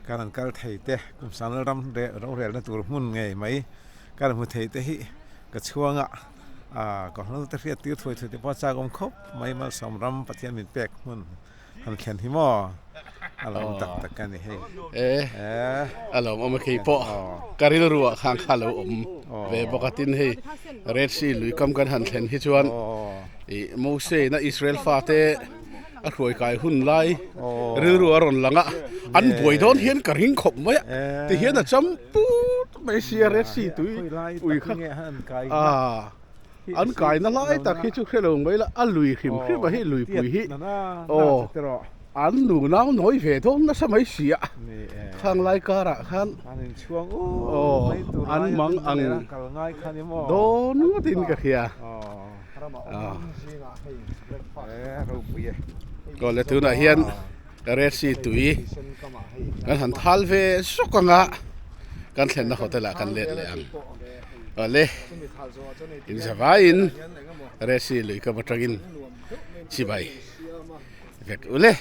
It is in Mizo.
Kan han kal thei te, kum sanal ram rorelna tur hmun ngei mai kan hmu thei te hi ka chhuang a, ah ka hnung te hriat tir thuai thuai te pawh a chak awm khawp mai Malsawm ram Pathian min pek hmun han thlen hi maw a lo awm tak tak a ni hei. E a lo awm a khi pawh ka rilru ah khan kha lo awm ve bawk a tin hei Red Sea lui kam kan han thlen hi chuan ih Mose in a Israel fate a hruai kai hun lai rilru a rawn lang a an buai dawn hian ka ring khawp mai a ti hian a cham put mai sia Red Sea tui ui kha ah an kaina lai tak hi chu hre lo mai la a lui hrim hrim a hi luipui hi aw an nu nau nawi ve dawn nasa mai si a khang lai karah khan aw an mang ang dawn ngawtin ka hria. Awle tunah hian Red Sea tui kan han thal ve zawk ang a kan thlenna hotel ah kan let leh ang awle in zavaiin Red Sea lui kam atangin chibai vek ule.